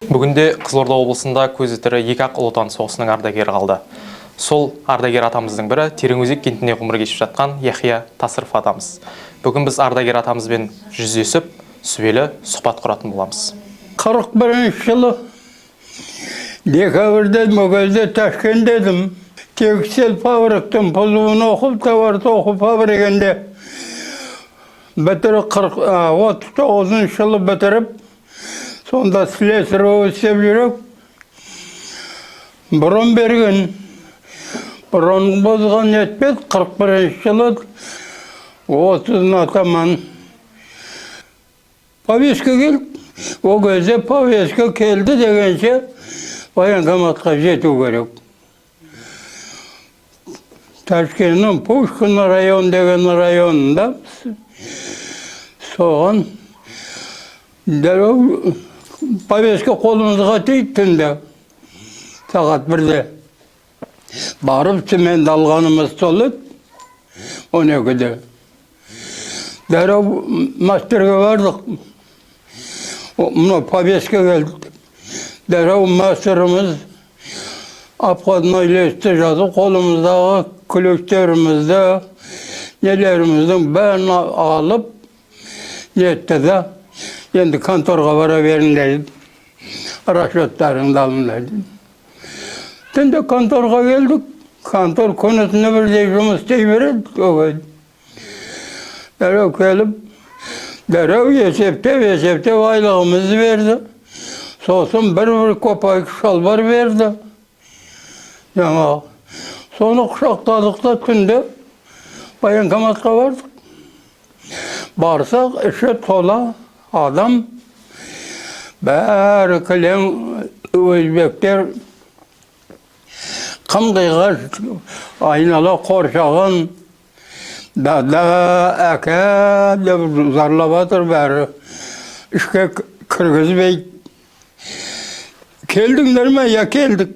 Бүгінде Қызылорда облысында көзі тірі екі ақ Ұлы Отан соғысының ардагері қалды. Сол ардагер атамыздың бірі Тереңөзек кентінде ғұмыр кешіп жатқан Яхия Тасыров атамыз. Бүгін біз ардагер атамызбен жүздесіп, сүбелі сұхбат құратын боламыз. 41 жылы декабрьде Могазда, Ташкентте едім. Текстиль фабриктің пұлуын оқып, товар тоқу фабригінде бітіріп, 39 жылы бітіріп, сонда слесарь болып істеп жүріп, бұрын берген. Бұрын бұзған нетпеді, 41 жылы 30-ына таман повестка келді. Ол кезде повестка келді дегенше, военкоматқа жету керек. Ташкенттің Пушкин район деген районында, соған дереу повестка қолымызға тиді. Түнде сағат 1-де барып, цемент алғанымыз сол еді. 12-де дереу мастерге бардық. Мына повестка келді. Дереу мастеріміз обходной листті жазып, қолымыздағы ключтерімізді, нелеріміздің бәрін алып нетті да, енді конторға бара беріңдер деді, расчеттарыңды алыңдар деді. Түнде конторға келдік. Контор күні түні бірдей жұмыс істей береді ол кезде. Дереу келіп, дереу есептеп есептеп айлығымызды берді. Сосын бір копайка шалбар берді жаңағы. Соны құшақтадық та, түнде военкоматқа бардық. Барсақ, іші тола адам, бәрі кілең өзбектер, қым-қиғаш айнала қоршаған. Дада, әке деп зарлап жатыр бәрі. Ішке кіргізбейді. Келдіңдер ме? Я, келдік.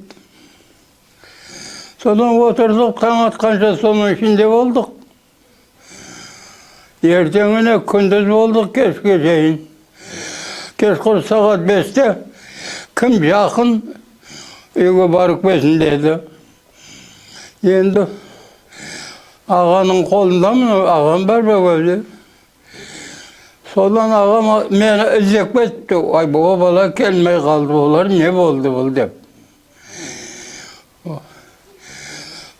Содан отырдық, таң атқанша соның ішінде болдық. Ертеңіне күндіз болдық, кешке шейін. Кешқұрым сағат 5-те кім жақын, үйге барып келсін деді. Енді ағаның қолындамын, ағам бар бөгелде. Содан ағам мені іздеп кетті. Ой, бұл бала келмей қалды, олар не болды бұл деп.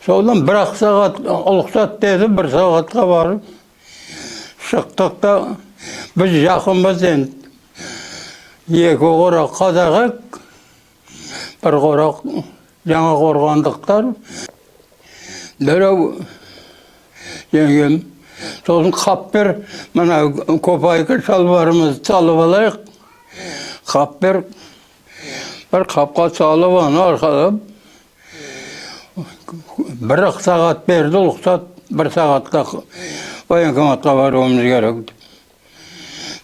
Содан бір ақ сағат ұлықсат деді, бір сағатқа барып шықтық та, біз жақынбыз енді. Екі қора қазақ ек, бір қора жаңа қорғандықтар. Дереу жеңгем, сосын қап бер, мына копайка шалбарымызды салып алайық, қап бер. Бір қапқа салып, аны арқалап, бір ақ сағат берді рұқсат, бір сағатта военкоматқа баруымыз керек деп.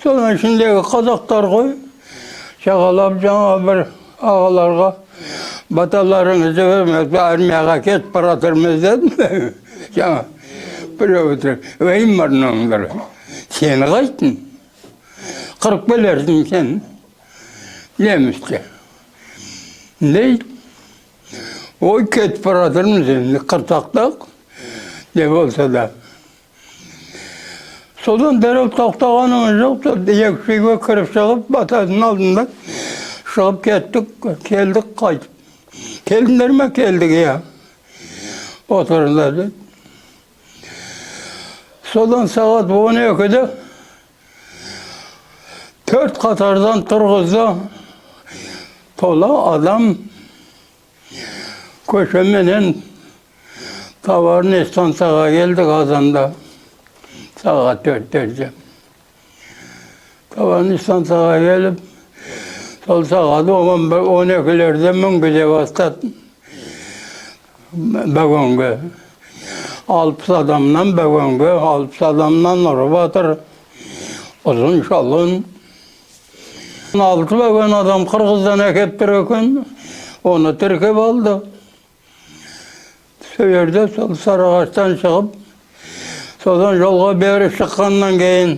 Соның ішіндегі қазақтар ғой, жағалап жаңа бір ағаларға баталарыңызды бермей, армияға кетіп бара жатырмыз дедім. Жаңа біреу отыр: «Ей, мұрныңды, сені қайттың, қырып келерсің сен немісті», – дейді. Ой, кетіп бара жатырмыз енді, қырсақ та не болса да. Содан дереу тоқтағанымыз жоқ, сол екі үш үйге кіріп шығып, батасының алдында шығып кеттік. Келдік қайтып. Келдіңдер ме? Келдік, иә. Отырыңдар деді. Содан сағат 12-де төрт қатардан тұрғызды. Тола адам көшеменен товарный станцияға келдік азанда сағат 4-терде. Товарный станцияға келіп, сол сағат 11, 12-лерде мінгізе бастады вагонға. 60 адамнан вагонға, 60 адамнан ұрып жатыр. Ұзын шалын. Алты вагон адам Қырғыздан әкеп тұр екен, оны тіркеп алды. Сол жерде сол Сарыағаштан шығып, содан жолға бері шыққаннан кейін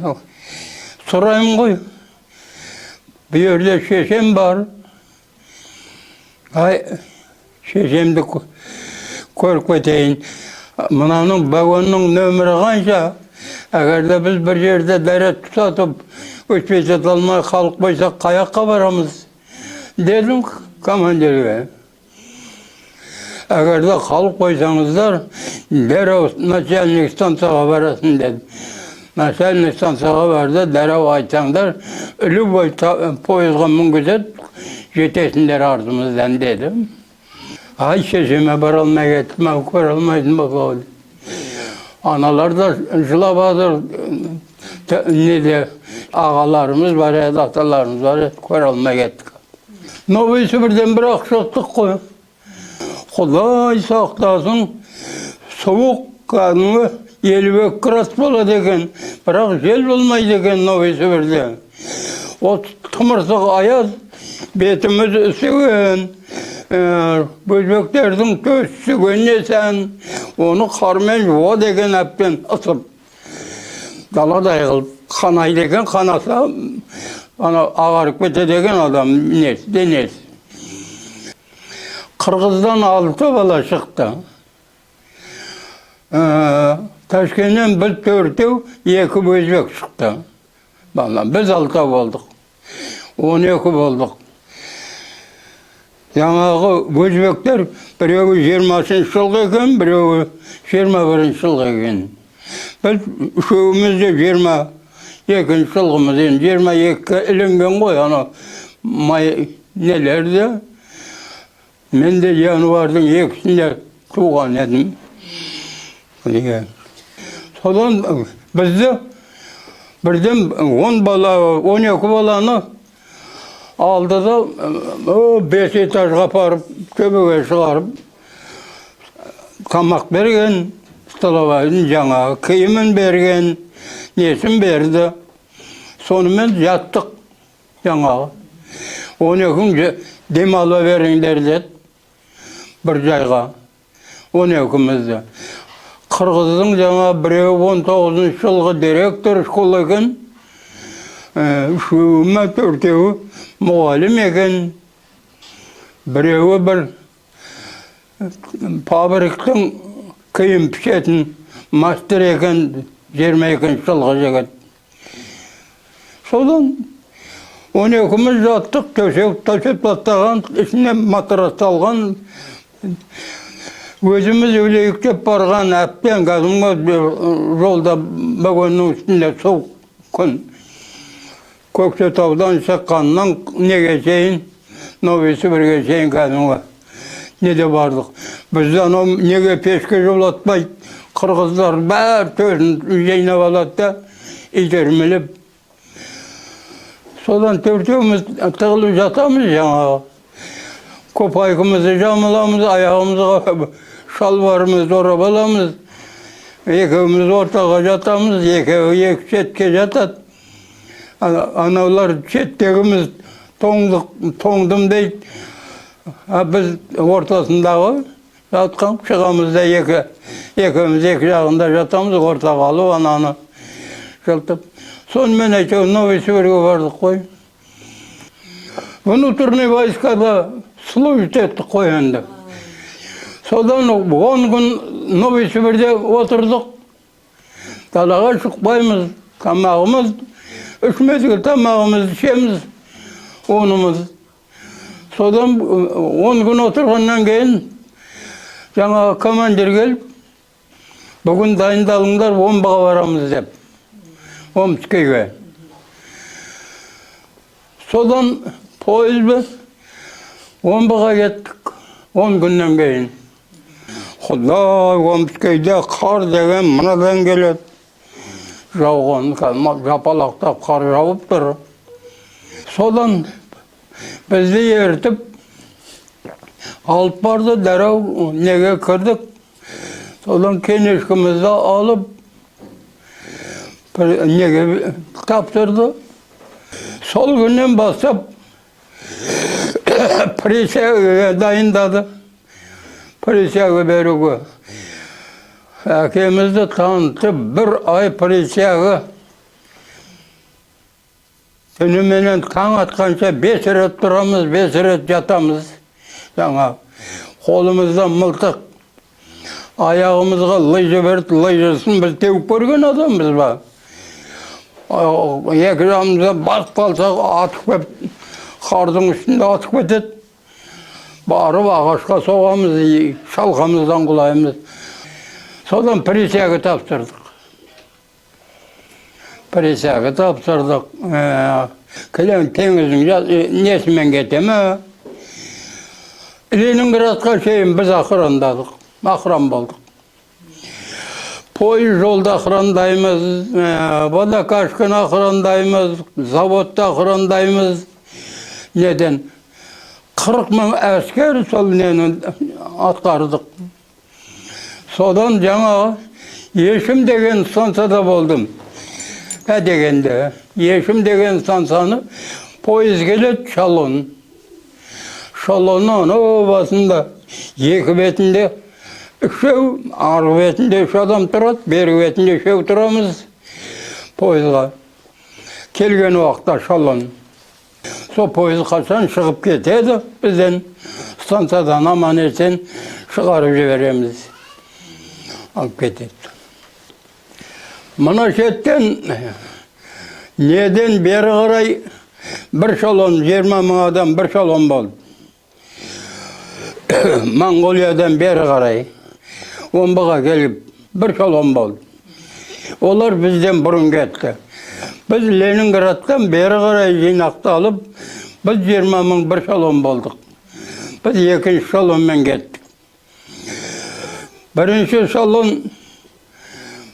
сұраймын ғой. Бұл жерде шешем бар. Ай, шешемді көріп кетейін. Мынаның вагонның нөмірі қанша? Егер де біз бір жерде дәрет тұтатып, өтпей жата алмай қалып қойсақ, қаяққа барамыз? Дедім командирге. Егер де қалып қойсаңыздар, дереу начальник станцияға барасың деді. Начальник станцияға барды, дереу айтсаңдар, любой пойызға мінгізеді, жетесіңдер артымыздан деді. Ай, шешеме бара алмай кеттім, ау, көре алмайтын болды. Аналар да жылап жатыр, неде ағаларымыз бар еді, аталарымыз бар еді, көре алмай кеттік. Новый Сібірден бірақ шықтық қой. Құдай сақтасын, суық кәдімгі 52 градус болады екен, бірақ жел болмайды екен Новый Сібірде. От тымырсық аяз, бетіміз үсіген, өзбектердің төсі үсіген несен, оны қармен жуады екен әбден ысып. Даладай қылып қанайды екен, қанаса ана ағарып кетеді екен адам несі, денесі. Қырғыздан 6 бала шықты. Ташкенттен біз 4, 2 өзбек шықты. Бала, біз 6 болдық. 12 болдық. Жаңағы өзбектер біреуі жиырмасыншы жылғы екен, біреуі 21-ші жылғы екен. Біз үшеуміз де 22-ші жылғымыз, енді 22-ге ілінген ғой, ана май нелерде. Мен де январдың 2-сінде туған едім. Неге? Содан бізді бірден 10 бала, 12 баланы алды да, 5 этажға апарып, төбеге шығарып, тамақ берген, столовайдың жаңағы киімін берген, несін берді. Сонымен жаттық жаңағы. 12 күн демала беріңдер деді бір жайға. 12-мізді. Қырғыздың жаңа біреуі 19-шы жылғы директор школа екен, үшеуі ме, төртеуі мұғалім екен, біреуі бір фабриктің киім пішетін мастер екен, 22-ші жылғы жігіт. Содан 12-міз жаттық, төсек төсеп тастаған, ішіне матрас салған. Өзіміз өлейік деп барған әбден кәдімгі жолда вагонның үстінде суық күн. Көкшетаудан шыққаннан неге шейін, Новый Сібірге шейін кәдімгі неде бардық. Бізді анау неге пешке жолатпайды, қырғыздар бәрі төсін жинап алады да, итермелеп. Содан төртеуміз тығылып жатамыз жаңағы. Копайкамызды жамыламыз, аяғымызға шалбарымызды орап аламыз. Екеуміз ортаға жатамыз, екеуі екі шетке жатады. Анаулар шеттегіміз тоңдық, тоңдым дейді. А біз ортасындағы жатқан шығамыз да екеуміз екі жағында жатамыз, ортаға алып ананы жылтып. Сонымен әйтеуір Новый Сібірге бардық қой. Внутренний войскада служить еттік қой енді. Содан 10 күн Новый Сібірде отырдық. Далаға шықпаймыз, тамағымыз, 3 мезгіл тамағымызды ішеміз, онымыз. Содан 10 күн отырғаннан кейін жаңағы командир келіп, бүгін дайындалыңдар, Омбыға барамыз деп. Омскийге. Содан пойызбен Омбыға кеттік 10 күннен кейін. Құдай, Омскийде қар деген мынадан келеді. Жауған, кәдімгі жапалақтап қар жауып тұр. Содан бізді ертіп алып барды, дереу неге кірдік. Содан кенешкімізді алып бір неге тапсырды. Сол күннен бастап присягаға дайындады. Присяга беруге. Әкемізді танытып бір ай присяга түніменен таң атқанша 5 рет тұрамыз, 5 рет жатамыз. Жаңа қолымызда мылтық, аяғымызға лыжа берді, лыжасын біз теуіп көрген адамбыз ба? Екі жағымызда басып қалсақ, атып кеп, қардың үстінде атып кетеді. Барып ағашқа соғамыз, шалқамыздан құлаймыз. Содан присяга тапсырдық. Присяга тапсырдық. Кілең теңіздің несімен кете ме? Ленинградқа шейін біз охрандадық, охран болдық. Пойыз жолда охрандаймыз, водокашканы охрандаймыз, заводта охрандаймыз. Неден? 40 мың әскер сол нені атқардық. Содан жаңа Ешім деген станцияда болдым. Ә дегенде, Ешім деген станцияны пойыз келеді, шалон. Шалонның анау басында екі бетінде үшеу, арғы бетінде үш адам тұрады, бергі бетінде үшеу тұрамыз пойызға. Келген уақытта шалон. Сол пойыз қашан шығып кетеді, бізден станциядан аман есен шығарып жібереміз. Алып кетеді. Мына шеттен неден бері қарай бір шалон, 20 мың адам бір шалон болды. Монғолиядан бері қарай Омбыға келіп бір шалон болды. Олар бізден бұрын кетті. Біз Ленинградтан бері қарай жинақталып, біз 20 мың бір шалон болдық. Біз екінші шалонмен кеттік. Бірінші шалон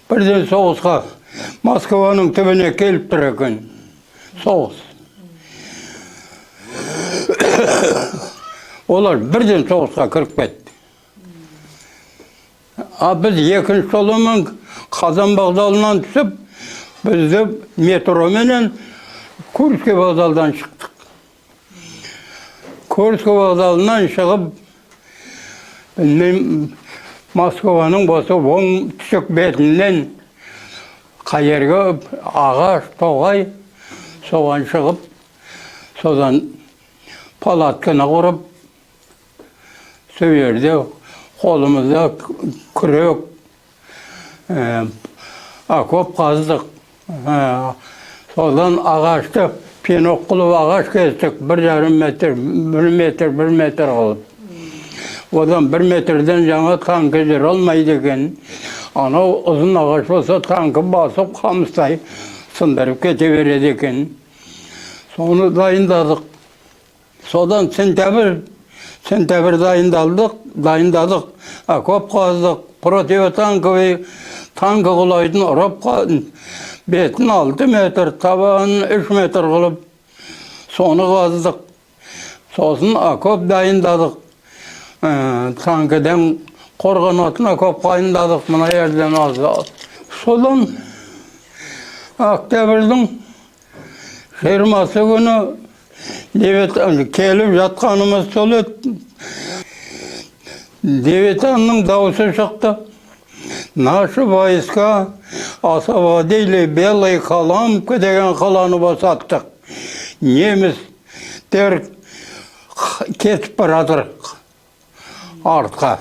бірден соғысқа Москваның түбіне келіп тұр екен. Соғыс. Олар бірден соғысқа кіріп кетті. А біз екінші шалонмен Қазан вокзалынан түсіп, бізді метроменен Курский вокзалдан шықтық. Курский вокзалынан шығып, мен Москваның осы оңтүстік бетінен қайерге ағаш, тоғай, соған шығып, содан палатканы құрып, сол жерде қолымызда күрек, окоп қаздық. Содан ағашты пенок қылып ағаш кестік, 1,5 метр, 1 метр, 1 метр қылып. Одан 1 метрден жаңа танкі жүре алмайды екен. Анау ұзын ағаш болса, танкі басып қамыстай сындырып кете береді екен. Соны дайындадық. Содан сентябрь дайындадық, окоп қаздық, противотанковый танкі құлайтын ұрып, бетін 6 метр, табанын 3 метр қылып, соны қаздық. Сосын окоп дайындадық. Танкіден қорғанатын окоп дайындадық, мына жерден аз. Содан октябрьдің 20 күні келіп жатқанымыз сол еді. Левитанның дауысы шықты. Наши войска освободили Белый Коломка деген қаланы босаттық. Немістер кетіп баратыр артқа.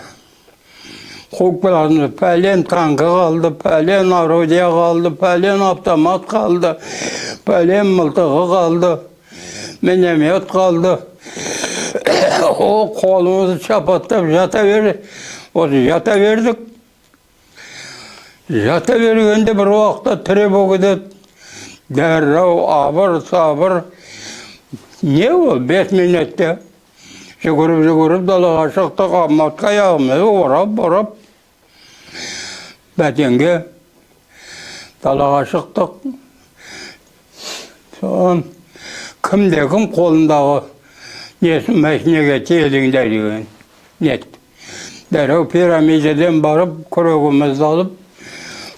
Қуып келатыр. Пәлен танкі қалды, пәлен орудие қалды, пәлен автомат қалды, пәлен мылтығы қалды, миномет қалды. О, қолымызды шапаттап жата бер, осы жата бердік. Жата бергенде бір уақытта тревога деді. Дәррау, абыр, сабыр. Не ол, 5 минутте. Жүгіріп-жүгіріп далаға шықтық, алматқа аяғымызды орап-орап. Бәтенге далаға шықтық. Соған кімде кім қолындағы несін мәшинеге тиеліңдер деген нет. Дәрреу пирамидеден барып, күрегімізді алып,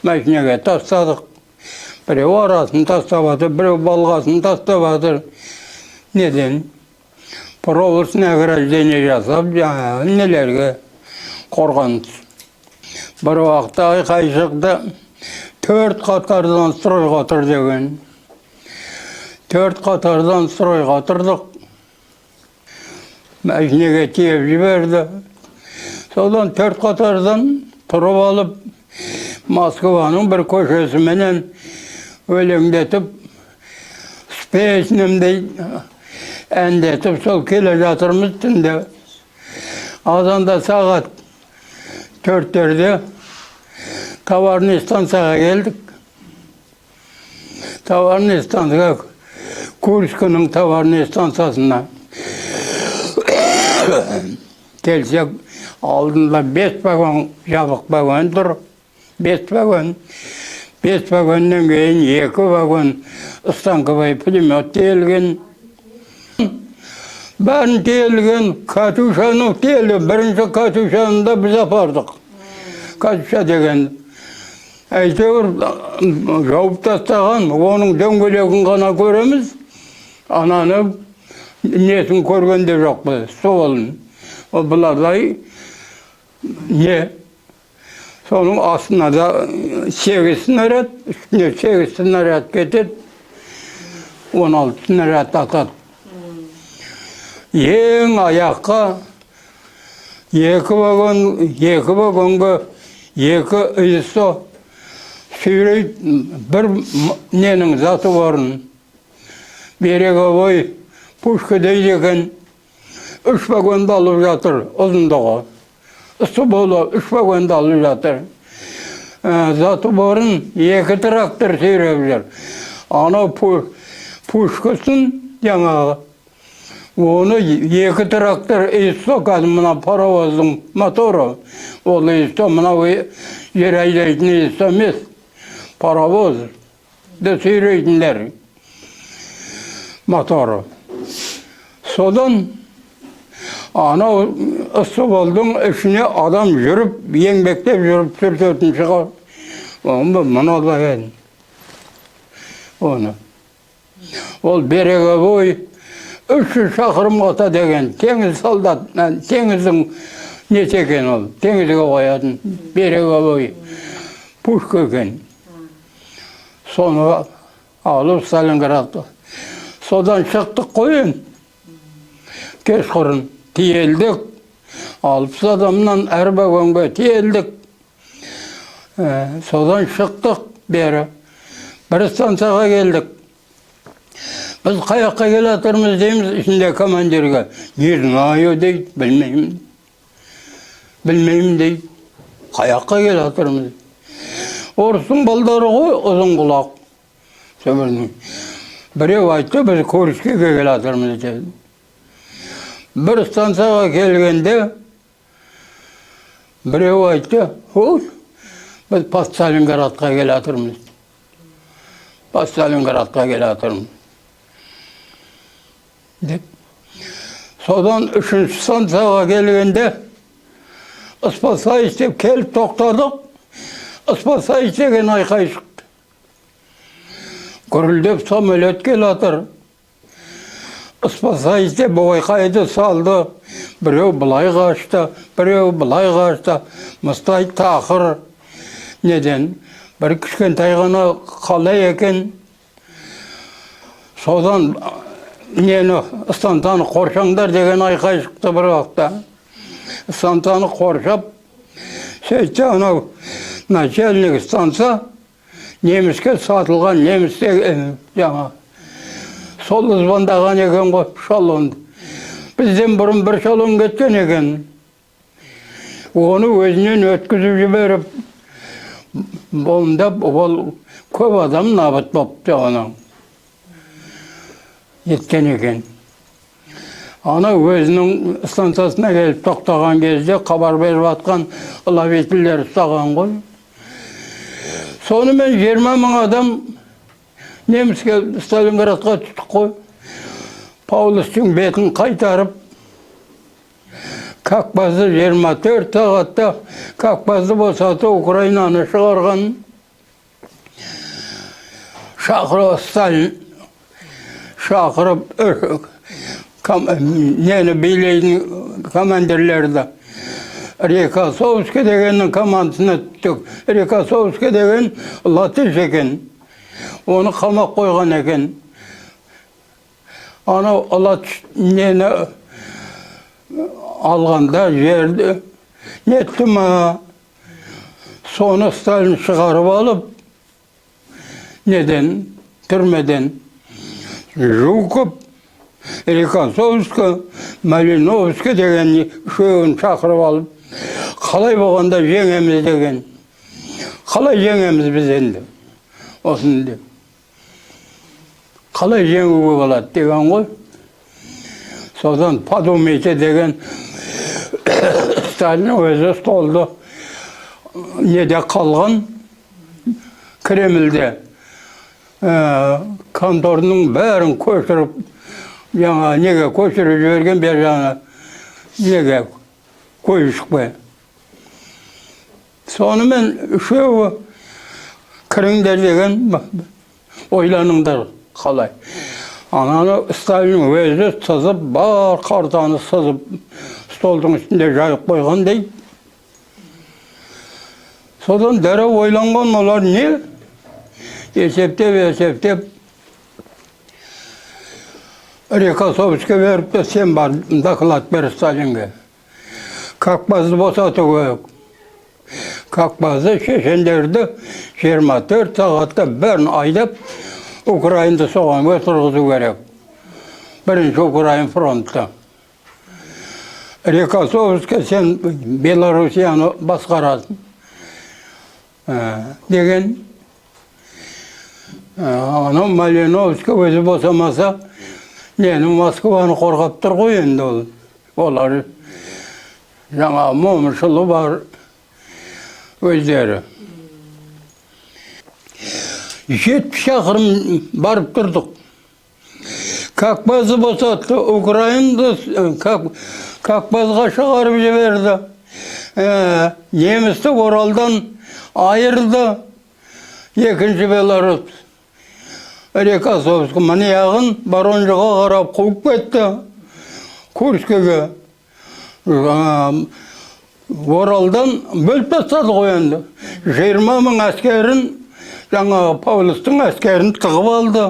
мәшинеге тастадық. Біреу арасын тастап жатыр, біреу балғасын тастап жатыр. Неден? Проволочный ограждение жасап, жаңағы нелерге қорғаныс. Бір уақытта айқай шықты, 4 қатардан стройға тұр деген. 4 қатардан стройға тұрдық. Мәшинеге тиеп жіберді. Содан төрт қатардан тұрып алып, Москваның бір көшесіменен өлеңдетіп, с песнемдей әндетіп сол келе жатырмыз түнде. Азанда сағат 4-терде товарный станцияға келдік. Товарный станцияға, Курскінің товарный станциясына келсек, алдында 5 вагон, жабық вагон тұр. 5 вагон. 5 вагоннан кейін 2 вагон станковый пулемет тиелген. Бәрін тиелген, Катюшаны тиелді. Бірінші Катюшаны да біз апардық. Катюша деген әйтеуір жауып тастаған, оның дөңгелегін ғана көреміз. Ананы несін көрген де жоқпыз, стволын. Ол бұлардай не? Соның астына да 8 снаряд, үстіне 8 снаряд кетеді, 16 снаряд атады. Ең аяққа 2 вагон, 2 вагонға 2 ИСО сүйрейді бір ненің затворын. Береговой пушка дейді екен, 3 вагонды алып жатыр ұзындығы. Стволы 3 вагонды алып жатыр. Затворын 2 трактор сүйреп жүр. Анау пушкасын жаңағы, оны 2 трактор ИСО, кәдімгі мына паровоздың моторы. Ол ИСО, мынау жер айдайтын ИСО емес, паровоз де сүйрейтіндер моторы. Содан анау стволдың ішіне адам жүріп, еңбектеп жүріп сүртетін шығар. Оны мынадай еді. Оны. Ол береговой 300 шақырым ата деген теңіз солдат, теңіздің несі екен ол, теңізге қоятын береговой пушка екен. Соны алып Сталинградқа. Содан шықтық қой енді. Кешқұрын тиелдік, 60 адамнан әр вагонға тиелдік. Содан шықтық бері. Бір станцияға келдік. Біз қаяққа келе жатырмыз дейміз, ішінде командирге. Не знаю дейді, білмеймін. Білмеймін дейді. Қаяққа келе жатырмыз. Орыстың балдары ғой, ұзын құлақ. Сөбірдің. Біреу айтты, біз Курскіге келе жатырмыз деді. Бір станцияға келгенде біреу айтты, ой, біз под Сталинградқа келе жатырмыз. Под Сталинградқа келе жатырмыз деп. Содан 3-ші станцияға келгенде спасаюсь деп келіп тоқтадық. Спасаюсь деген айқай шықты. Гүрілдеп самолет келе жатыр. Спасаюсь деп ойқайды салды. Біреу былай қашты, біреу былай қашты. Мыстай тақыр неден бір кішкентай ғана қала екен. Содан нені станцияны қоршаңдар деген айқай шықты бір уақытта. Станцияны қоршап, сөйтсе анау начальник станция неміске сатылған, немісте жаңа. Сол звондаған екен ғой шалонды. Бізден бұрын бір шалон кеткен екен. Оны өзінен өткізіп жіберіп, болымдап, ол көп адам набыт болыпты оның. Еткен екен. Ана өзінің станциясына келіп тоқтаған кезде хабар беріп атқан ловительдер ұстаған ғой. Сонымен 20 мың адам неміске Сталинградқа түстік қой. Паулюстің бетін қайтарып, Кавказды 24 сағатта Кавказды босатып Украинаны шығарған. Шақырып Сталин шақырып нені билейтін командирлерді. Рокоссовский дегеннің командасына түстік. Рокоссовский деген латыш екен. Оны қамап қойған екен. Анау латыш нені Алғанда жерді нетті ма, соны Сталин шығарып алып, неден, түрмеден, Жуков, Рокоссовский, Малиновский деген үшеуін шақырып алып, қалай болғанда жеңеміз деген. Қалай жеңеміз біз енді осыны деп. Қалай жеңуге болады деген ғой. Содан подумайте деген. Сталин өзі столды неде қалған, Кремльде, конторының бәрін көшіріп, жаңа неге көшіріп жіберген, бер жағына, неге, Куйбышевке. Сонымен үшеуі кіріңдер деген, ойланыңдар қалай. Ананы Сталин өзі сызып, бар картаны сызып, столдың үстінде жайып қойған дейді. Содан дереу ойланған олар, не? Есептеп, есептеп, Рокоссовский беріпті, сен бар, доклад бер Сталинге. Кавказды босату керек. Кавказды, шешендерді 24 сағатта бәрін айдап, Украинды соған отырғызу керек. Бірінші Украин фронтта. Рокоссовский, сен Белоруссияны басқарасың деген. Анау Малиновский өзі босамаса, нені, Москваны қорғап тұр ғой енді ол. Олар жаңа Момышұлы бар өздері. 70 шақырым барып тұрдық. Кавказды босатты, Украинды Кавказға шығарып жіберді. Немісті Оралдан айырды. Екінші Беларусь. Рокоссовский міне яғын Воронежға қарап қуып кетті. Курскіге. Оралдан бөліп тастады ғой енді. 20 000 әскерін, жаңағы Паулюстың әскерін тығып алды.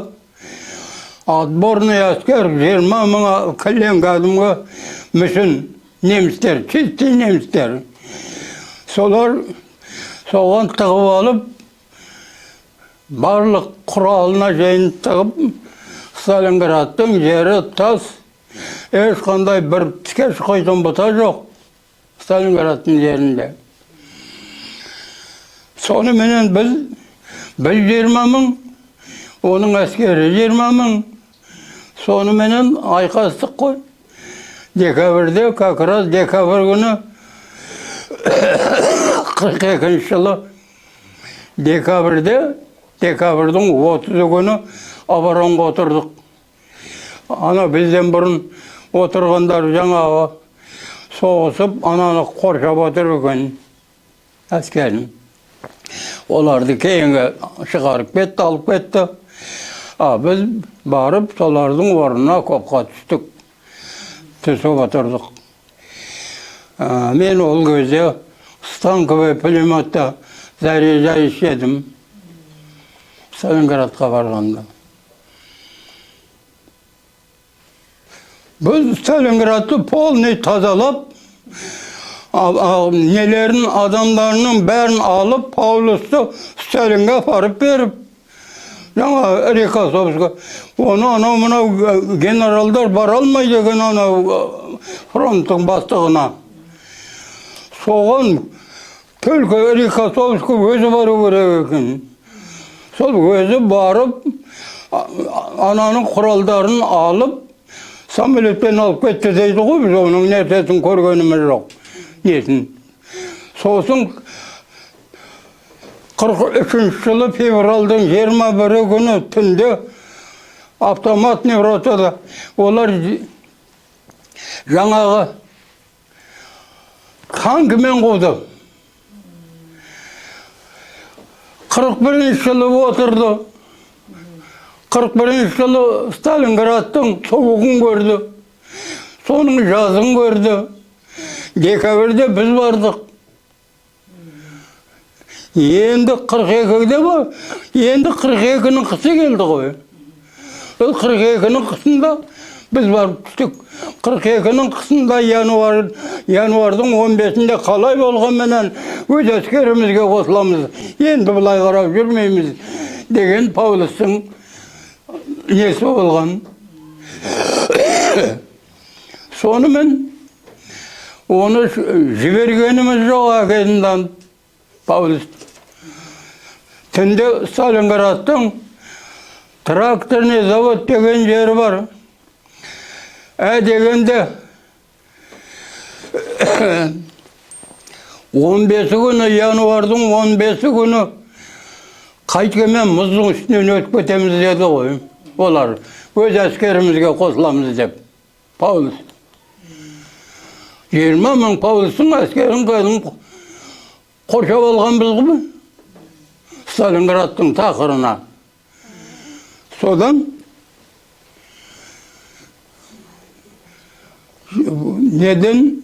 Отборный әскер, 20 000 кілең кәдімгі мүсін немістер, чистый немістер. Солар соған тығып алып, барлық құралына жайын тығып, Сталинградтың жері тас, ешқандай бір тіке шықайтын бұта жоқ Сталинградтың жерінде. Соныменен біз 20 000, оның әскері 20 000, соныменен айқастық қой. Декабрьде, как раз декабрь күні, 42-жылы декабрьде, декабрьдің 30 күні оборонға отырдық. Ана бізден бұрын отырғандар жаңағы соғысып, ананы қоршап отыр екен әскерін. Оларды кейінге шығарып кетті, алып кетті. А біз барып солардың орнына окопқа түстік. Түсіп отырдық. Мен ол кезде станковый пулеметта заряжающий едім. Сталинградқа барғанда. Біз Сталинградты полный тазалап, нелерін, адамдарының бәрін алып, Паулюсты Сталинге апарып беріп, жаңа Рокоссовский, оны анау мынау генералдар бара алмайды екен анау фронттың бастығына. Соған только Рокоссовский өзі бару керек екен. Сол өзі барып, ананың құралдарын алып, самолетпен алып кетті дейді ғой, біз оның нәрсесін көргеніміз жоқ. Несін. Сосын 43 жылы февральдың 21-і күні түнде автоматный ротада олар жаңағы танкімен қуды. 41 жылы отырды. 41 жылы Сталинградтың суығын көрді. Соның жазын көрді. Декабрьде біз бардық. Енді 42-де ба? Енді 42-нің қысы келді ғой. Ол 42-нің қысында Біз барып түстік. 42-нің қысында январдың 15-інде қалай болғанменен өз әскерімізге қосыламыз. Енді былай қарап жүрмейміз деген Паулустың несі болған. Сонымен оны жібергеніміз жоқ әкесінен Паулус. Түнде Сталинградтың тракторный завод деген жері бар. Дегенде 15 күні, январдың 15 күні қайткенмен мұздың үстінен өтіп кетеміз деді ғой. Олар өз әскерімізге қосыламыз деп. Паулус. 20 мың Паулустың әскерін кәдімгі қоршап алғанбыз ғой. Сталинградтың тақырына. Содан неден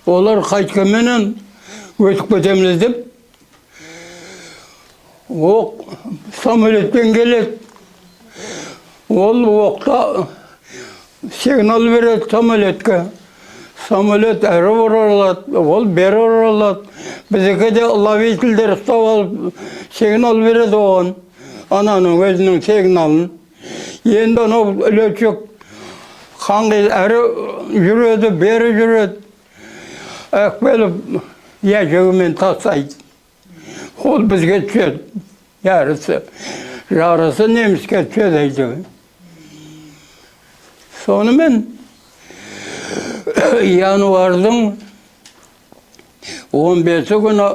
олар қайткенменен өтіп кетеміз деп оқ самолетпен келеді. Ол оқта сигнал береді самолетке. Самолет әрі бұрылады, ол бері бұрылады. Біздікі де ловительдер ұстап алып сигнал береді оған. Ананың өзінің сигналын. Енді анау летчик қаңғи әрі жүреді, бері жүреді. Әкпеліп ящигімен тастайды. Ол бізге түседі. Ярысы. Жарысы неміске түседі әйтеуір. Сонымен январдың 15 күні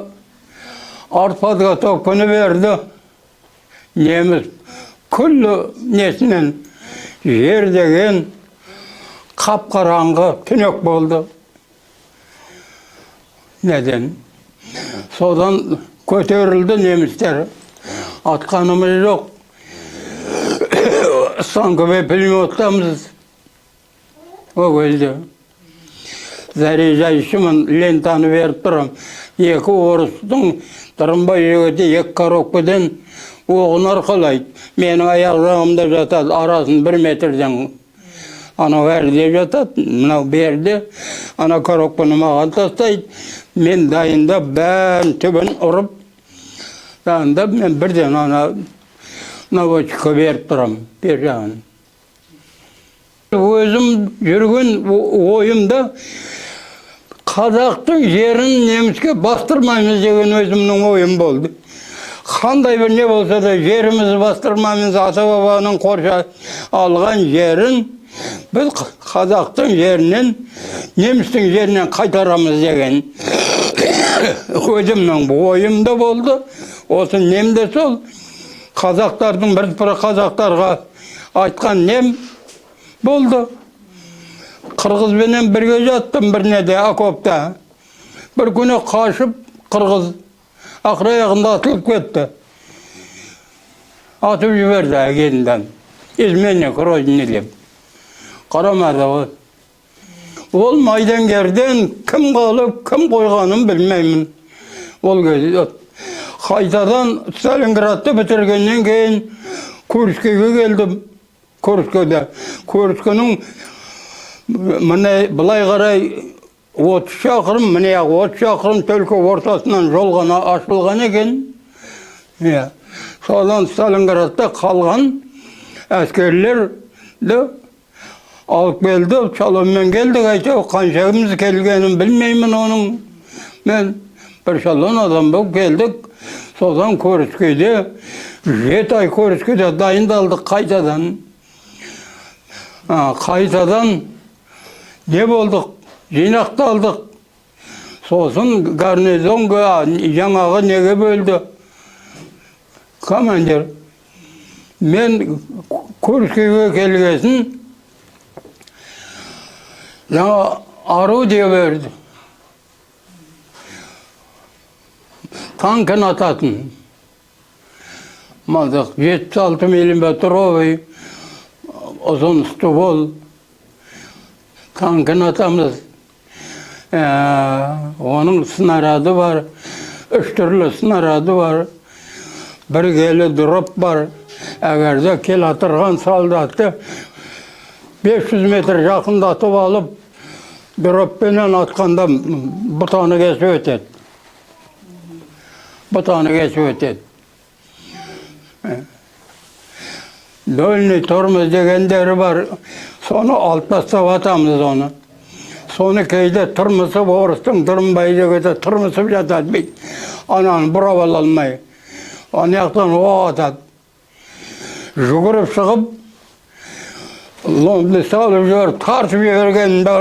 артподготовканы берді. Неміс күллі несінен жер деген қап-қараңғы түнек болды. Неден? Содан көтерілді немістер. Атқанымыз жоқ. Станковый пулеметтамыз. О кезде. Заряжающиймін, лентаны беріп тұрам. Екі орыстың Дырымбай жігіті екі коробкадан оғын арқалайды. Менің аяқ жағымда жатады, арасын 1 метрден. Анау әрде жатады, мынау берде. Ана коробканы маған тастайды. Мен дайындап, бәрін түбін ұрып, дайындап, мен бірден ана наводчикке беріп тұрам, бер жағын. Өзім жүрген ойымда қазақтың жерін неміске бастырмаймыз деген өзімнің ойым болды. Қандай бір не болса да жерімізді бастырмаймыз, ата-бабаның қорша алған жерін біз қазақтың жерінен, немістің жерінен қайтарамыз деген өзімнің ойымда болды. Осы нем де сол қазақтардың бір қазақтарға айтқан нем болды. Қырғызбенен бірге жаттым бір неде, окопта. Бір күні қашып қырғыз ақыр аяғында атылып кетті. Атып жіберді әкелінен. Изменник родине деп. Қарамады ол. Ол майдангерден кім қалып, кім қойғанын білмеймін. Ол кезде қайтадан Сталинградты бітіргеннен кейін Курскіге келдім. Курскіде. Курскінің міне былай қарай 30 шақырым, міне 30 шақырым төлкі ортасынан жол ғана ашылған екен. Содан Сталинградта қалған әскерлерді алып келді, шалонмен келдік, әйтеуір қаншамыз келгенін білмеймін оның. Мен бір шалон адам болып келдік. Содан Курскіде 7 ай Курскіде дайындалдық қайтадан. Қайтадан не болдық? Жинақталдық. Сосын гарнизонға жаңағы неге бөлді? Командир. Мен Курскіге келгесін жаңа орудие берді. Танкін ататын. Мазақ 76 миллиметровый ұзын ствол танкін атамыз. Оның снаряды бар, 3 түрлі снаряды бар, бір келі дроп бар. Егер де келатырған солдатты 500 метр жақындатып алып, дробпенен атқанда бұтаны кесіп өтеді. Бұтаны кесіп өтеді. Дольный тормоз дегендері бар, соны алып тастап атамыз оны. Соны кейде тырмысып, орыстың тырмбай дегенде тырмысып жатады бит. Ананы бұрап ала алмай. Ана жақтан оқ атады. Жүгіріп шығып, ломды салып жіберіп, тартып жібергенінде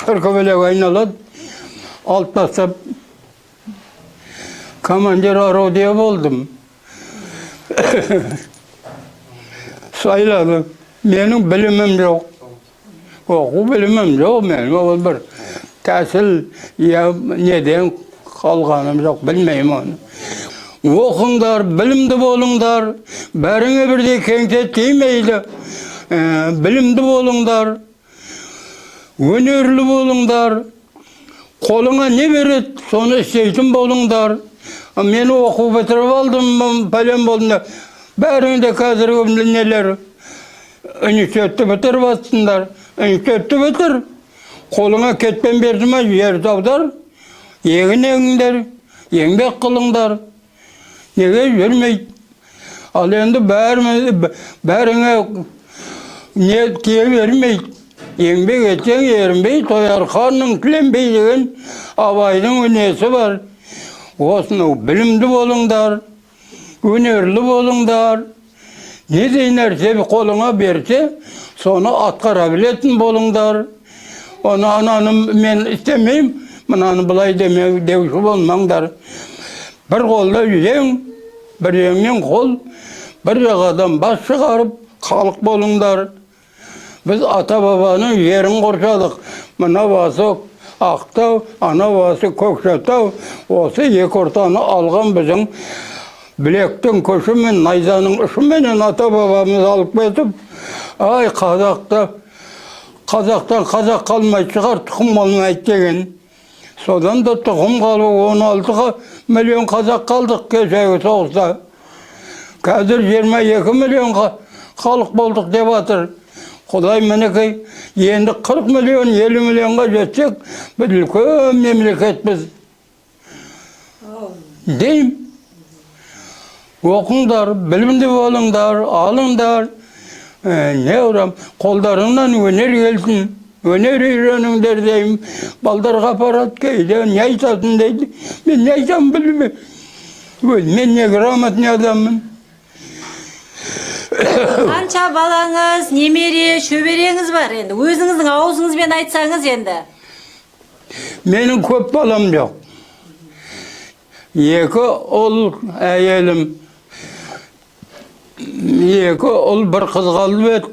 шіркөбелек айналады. Алып тастап, командир орудия болдым. Сайлады. Менің білімім жоқ. Оқу білімім жоқ менің. Ол бір тәсіл, я неден қалғаным жоқ, білмеймін оны. Оқыңдар, білімді болыңдар, бәріңе бірдей кеңсе тимейді. Білімді болыңдар, өнерлі болыңдар, қолыңа не береді, соны істейтін болыңдар. Мен оқу бітіріп алдым, пәлен болдым да. Бәріңде қазіргі нелер университетті бітіріп атсыңдар. Университетті бітір, қолыңа кетпен берді ме, жерді аудар, егін егіңдер, еңбек қылыңдар. Неге жүрмейді? Ал енді бәріңе не тие бермейді. Еңбек етсең ерінбей, тояр қарның тіленбей деген Абайдың өнесі бар. Осыны білімді болыңдар, өнерлі болыңдар. Недей нәрсе қолыңа берсе, соны атқара білетін болыңдар. Оны ананы мен істемеймін, мынаны былай деуші болмаңдар. Бір қолда жең, бір жеңнен қол, бір жағадан бас шығарып, халық болыңдар. Біз ата-бабаның жерін қоршадық. Мына басы Ақтау, ана басы Көкшетау. Осы екі ортаны алған біздің білектің күшімен, найзаның ұшыменен ата-бабамыз алып кетіп, ай, қазақтан қазақ қалмай шығар, тұқым қалмайды деген. Содан да тұқым қалып 16 миллион қазақ қалдық кешегі соғыста. Қазір 22 миллион халық болдық деп жатыр. Құдай мінекей, енді 40 миллион, 50 миллионға жетсек, біз үлкен мемлекетпіз. Деймін. Оқыңдар, білімді болыңдар, алыңдар. Не ұрам, қолдарыңнан өнер келсін, өнер үйреніңдер деймін. Балдарға апарады кейде, не айтасың дейді. Мен не айтамын білмеймін. Мен не грамотный адаммын. Қанша балаңыз, немере, шөбереңіз бар енді? Өзіңіздің аузыңызбен айтсаңыз енді. Менің көп балам жоқ. Екі ұл әйелім. Екі ұл, бір қыз қалып еді.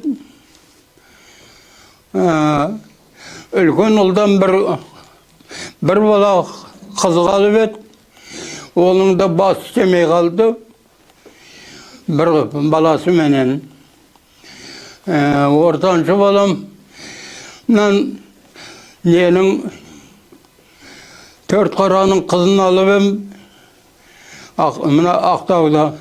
Үлкен ұлдан бір бала қыз қалып еді. Оның да басы істемей қалды. Бір баласыменен. Ортаншы баламнан ненің төрт қараның қызын алып ем, мына Ақтауда.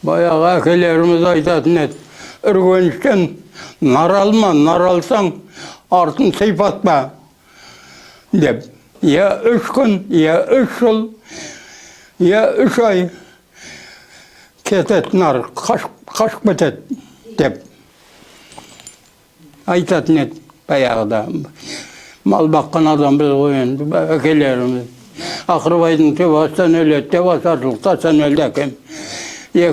Баяғы әкелеріміз айтатын еді, Үргеніштен нар алма, нар алсаң артын сыйпатпа деп. Я 3 күн, я 3 жыл, я 3 ай кетеді нар, қашып кетеді деп айтатын еді баяғыда. Мал баққан адам біз ғой енді, әкелеріміз. Ақырбайдың төбесінен өледі деп ашаршылықтан өлді әкем. Екі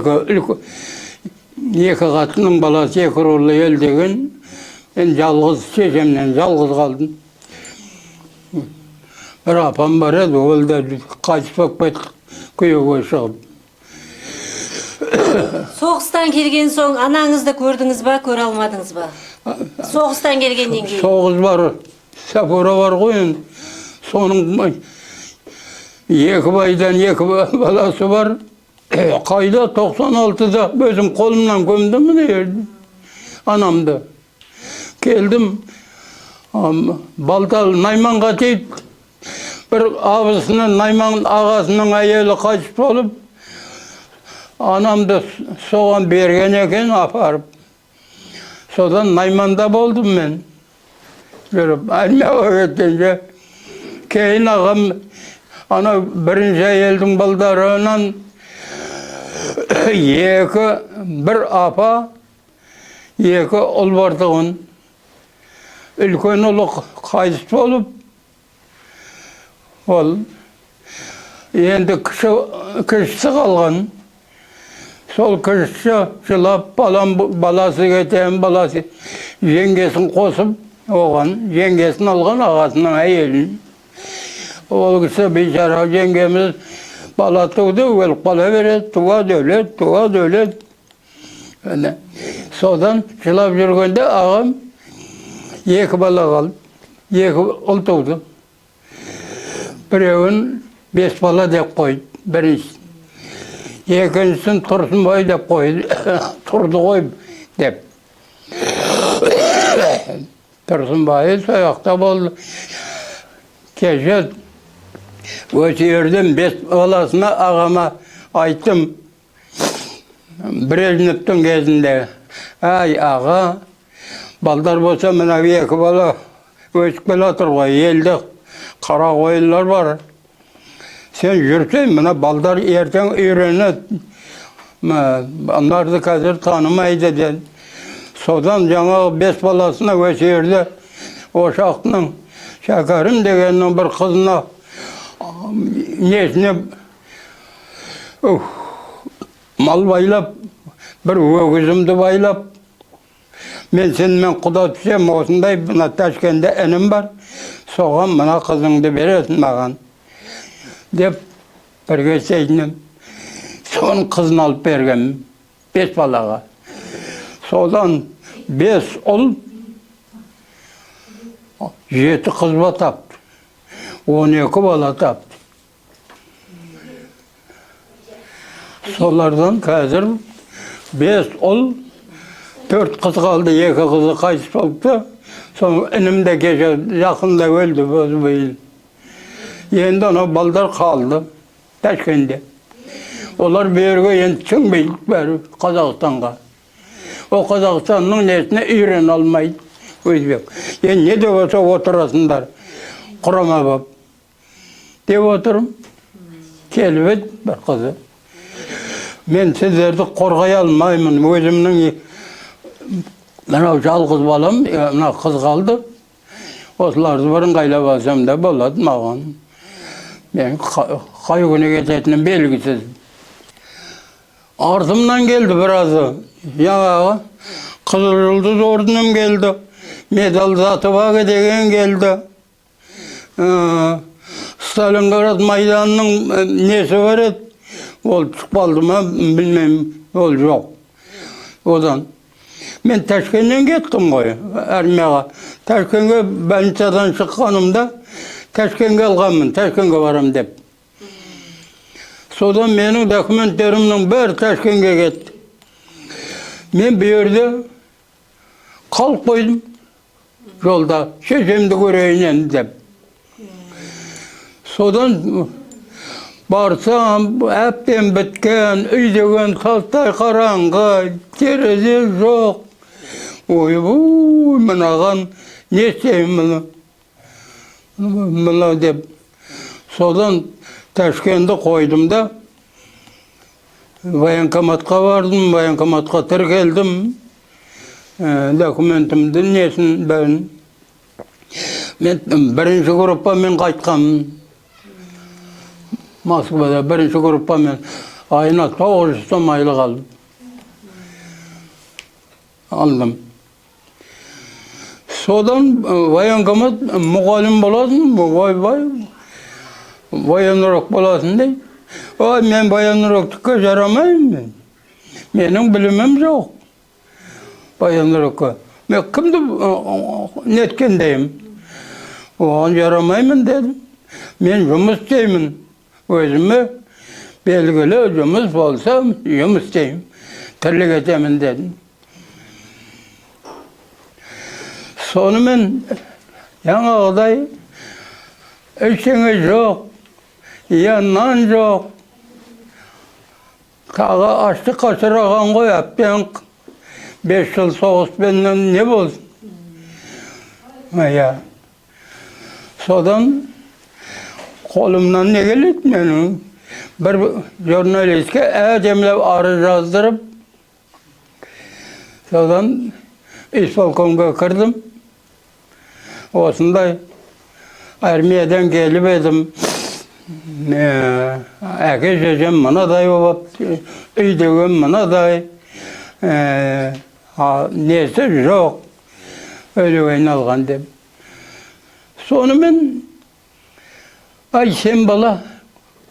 қатынның баласы екі рулы ел деген, мен жалғыз шешемнен жалғыз қалдым. Бір апам бар еді, ол да қайтыс болып кетті, күйеуге шығып. Соғыстан келген соң анаңызды көрдіңіз ба, көре алмадыңыз ба? Соғыстан келгеннен кейін. Соғыс бар, Сапура бар ғой енді. Соның екі байдан екі баласы бар. Қайда 96-да өзім қолымнан көмдім міне жерде анамды. Келдім, Балталы Найманға тиді. Бір абысының, Найман ағасының әйелі қайтыс болып, анамды соған берген екен апарып. Содан Найманда болдым мен. Жүріп, армияға кеткенше. Кейін ағам, ана бірінші әйелдің балдарынан екі, бір апа, екі ұл бар тұғын. Үлкен ұлы қайтыс болып, ол енді кішісі қалған. Сол кішісі жылап, балам, баласы кетем, баласы жеңгесін қосып, оған жеңгесін алған ағасының әйелін. Ол кісі бейшара жеңгеміз бала туды, өліп қала береді, туады, өледі, туады, өледі. Міне, содан жылап жүргенде ағам екі бала қалды, екі ұл туды. Біреуін бес бала деп қойды, біріншісін. Екіншісін Тұрсынбай деп қойды, тұрды ғой деп. Тұрсынбайы сол жақта болды. Кеше осы жерден бес баласына ағама айттым, Брежневтің кезінде, әй аға, балдар болса мына екі бала өсіп келе жатыр ғой, елде қара қойылар бар. Сен жүрсең, мына балдар ертең үйренеді, оларды қазір танымайды деді. Содан жаңағы бес баласына осы жерде Ошақтың Шәкәрім дегеннің бір қызына несіне мал байлап, бір өгізімді байлап, мен сенімен құда түсем, осындай мына Ташкентте інім бар, соған мына қызыңды бересің маған деп бірге істейтінім. Соның қызын алып бергенмін бес балаға. Содан бес ұл, 7 қыз тапты, 12 бала тапты. Солардан қазір 5 ұл, 4 қыз қалды, 2 қызы қайтыс болыпты. Соның інім де кеше жақында өлді биыл. Енді анау балдар қалды Ташкентте. Олар берге енді сіңбейді бәрі Қазақстанға. О Қазақстанның несіне үйрене алмайды өзбек. Енді не де болса отырасыңдар, құрама боп деп отырмын. Келіп еді бір қызы. Мен сіздерді қорғай алмаймын, өзімнің мынау жалғыз балам, мына қыз қалды. Осыларды бір ыңғайлап алсам да болады маған. Мен қай күні кететінім белгісіз. Артымнан келді біразы. Жаңағы Қызыл Жұлдыз орденым келді. Медаль за отвагу деген келді. Сталинград майданының несі бар еді? Ол түсіп қалды ма, білмеймін, ол жоқ. Одан мен Ташкенттен кеттім ғой армияға. Ташкентке больницадан шыққанымда Ташкентке алғанмын, Ташкентке барам деп. Содан менің документтерімнің бәрі Ташкентке кетті. Мен бұл жерде қалып қойдым жолда, шешемді көрейін енді деп. Содан барсам, әбден біткен, үй деген тастай қараңғы, терезе жоқ. Ойбой, мынаған не істеймін мұны деп. Содан Ташкентті қойдым да, военкоматқа бардым, военкоматқа тіркелдім, документімді несін бәрін. Мен бірінші группамен қайтқанмын. Москвада бірінші группамен айына 900 сом айлық алдым. Алдым. Содан военкомат мұғалім боласың, ойбай, военрок боласың дейді. Ой, мен военроктыққа жарамаймын мен. Менің білімім жоқ военрокқа. Мен кімді неткендеймін? Оған жарамаймын дедім. Мен жұмыс істеймін. Өзіме белгілі жұмыс болса, жұмыс істеймін. Тірлік етемін дедім. Сонымен жаңағыдай ештеңе жоқ, я нан жоқ. Тағы аштыққа ұшыраған ғой әбден. 5 жыл соғыспенен не болсын? Иә, содан қолымнан не келеді менің? Бір журналистке әдемілеп арыз жаздырып, содан исполкомға кірдім. Осындай армиядан келіп едім, әке шешем мынадай болып, үй деген мынадай, несі жоқ, өлуге айналған деп. Сонымен: «Ай, сен, бала,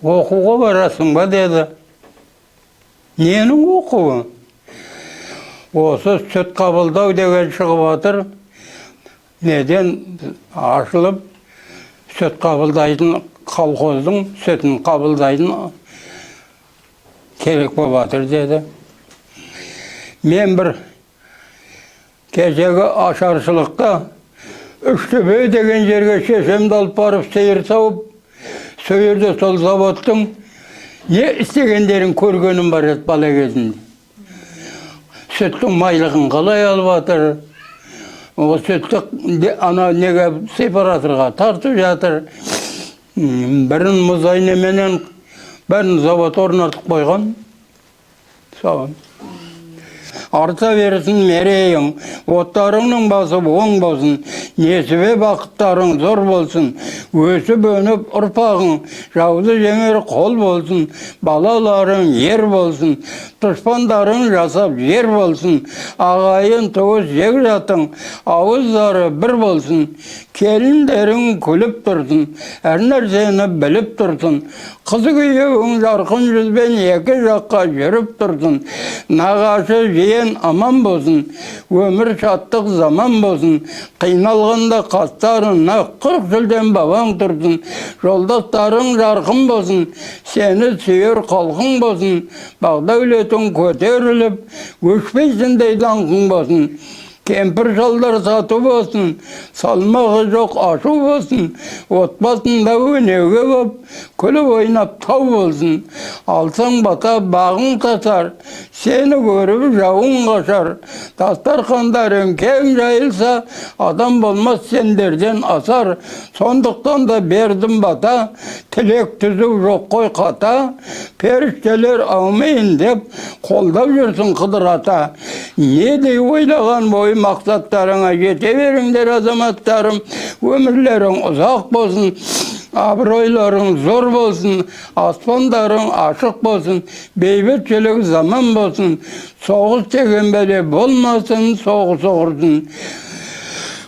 оқуға барасың ба?» – деді. «Ненің оқуы?» «Осы сүт қабылдау деген шығып жатыр, неден ашылып, сүт қабылдайтын, колхоздың сүтін қабылдайтын керек болып жатыр», – деді. Мен бір кешегі ашаршылықта Үштөбе деген жерге шешемді алып барып, сиыр сауып, сол жерде сол заводтың не істегендерін көргенім бар еді бала кезімде. Сүттің майлығын қалай алып жатыр, ол сүтті ана неге, сепараторға тартып жатыр. Бірін мұздай неменен, бәрін завод орнатып қойған. Соған арта берсін мерейің, оттарыңның басы оң болсын, несібе бақыттарың зор болсын, өсіп өніп ұрпағың жауды жеңер қол болсын, балаларың ер болсын, дұшпандарың жасап жер болсын, ағайын туыс жекжатың ауыздары бір болсын, келіндерің күліп тұрсын, әр нәрсені біліп тұрсын, қызы күйеуің жарқын жүзбен екі жаққа жүріп тұрсын, нағашы жиен аман болсын, өмір шаттық заман болсын, қиналғанда қастарына 40 жүлден бабаң тұрсын, жолдастарың жарқын болсын, сені сүйер халқың болсын, бақ дәулетің көтеріліп, өшпейсіндей даңқың болсын, кемпір шалдар сату болсын, салмағы жоқ ашу болсын, отбасында өнеге боп, күліп ойнап тау болсын, алсаң бата, бағың тасар, сені көріп жауың қашар, дастархандарың кең жайылса, адам болмас сендерден асар. Сондықтан да бердім бата, тілек түзу, жоқ қой қата, періштелер әумин деп қолдап жүрсін. Қыдыр ата, не дей ойлаған ой мақсаттарыңа жете беріңдер, азаматтарым. Өмірлерің ұзақ болсын, абыройларың зор болсын, аспандарың ашық болсын, бейбітшілік заман болсын, соғыс деген бәле болмасын, соғыс құрсын.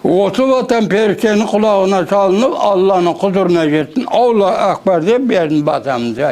Осы ватан періштенің құлағына шалынып, Алланың құзырына жетсін. Алла акбар деп бердім батамды.